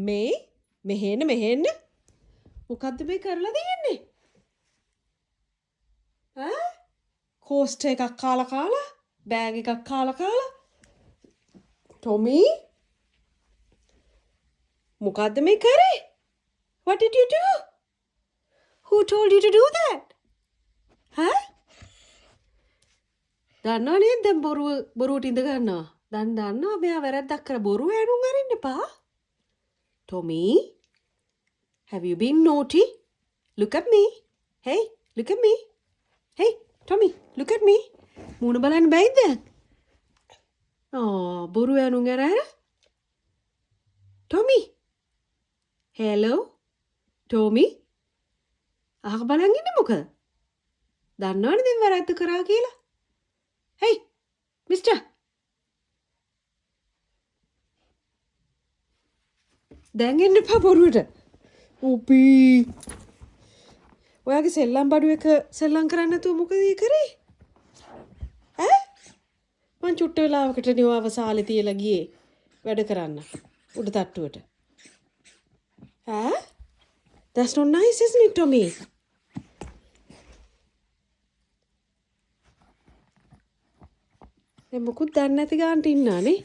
මේ මෙහෙන්න මෙහෙන්න මොකද්ද මේ කරලා තියෙන්නේ? ඈ කෝස්ටර් එකක් කාලා කාලා බෑග් එකක් කාලා කාලා ටොමි මොකද්ද මේ කරේ? What did you do? Who told you to do that? Huh? දන්නව නේද දැන් බොරුව බොරුවට ඉඳ ගන්නවා. දැන් දන්නවා මෙයා වැරද්දක් කර බොරුව ඇනුම් අරින්න එපා. Tommy, have you been naughty? Look at me. Hey, look at me. Hey, Tommy, look at me. මූණ බලන්න බැයිද දැන්? ආ බොරු ඇනුම් අර අර. Tommy. Hello. Tommy. අහක බලන් ඉන්නේ මොකද? දන්නවනේ දැන් වැරද්ද කරා කියලා. Hey, mister. දැන් එන්න එපා බොරුවට. උපී. ඔයාගේ සෙල්ලම් බඩු එක සෙල්ලම් කරන්න නැතුව මොකද ඒ කරේ? ඈ? මං චුට්ට වෙලාවකට නේ ඔයාව සාලේ තියලා ගියේ වැඩ කරන්න උඩ තට්ටුවට. ඈ? That's not nice, isn't it, Tommy? දැන් මොකුත් දන්නේ නැති ගානට ඉන්නා නේ.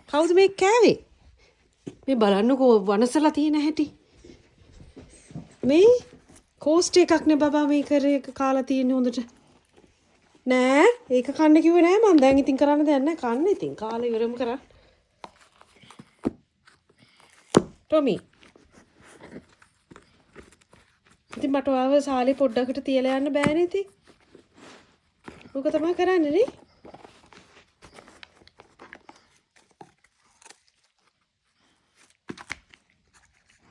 කවුද මේ කෑවේ? මේ බලන්නකෝ වනසලා තියෙන හැටි. මේ කෝස්ට් එකක් නේ බබා මේ කරේ කාලා තියෙන්නේ හොඳට. නෑ ඒක කන්න කිව්වේ නෑ මං. දැන් ඉතින් කරන්න දෙයක් නෑ. කන්න ඉතින් කාලා ඉවරම කරන්න. ටොමි ඉතින් මට ඔයාව සාලේ පොඩ්ඩකට තියලා යන්න බෑනේ ඉතින්. ඕක තමයි කරන්නේ නේ.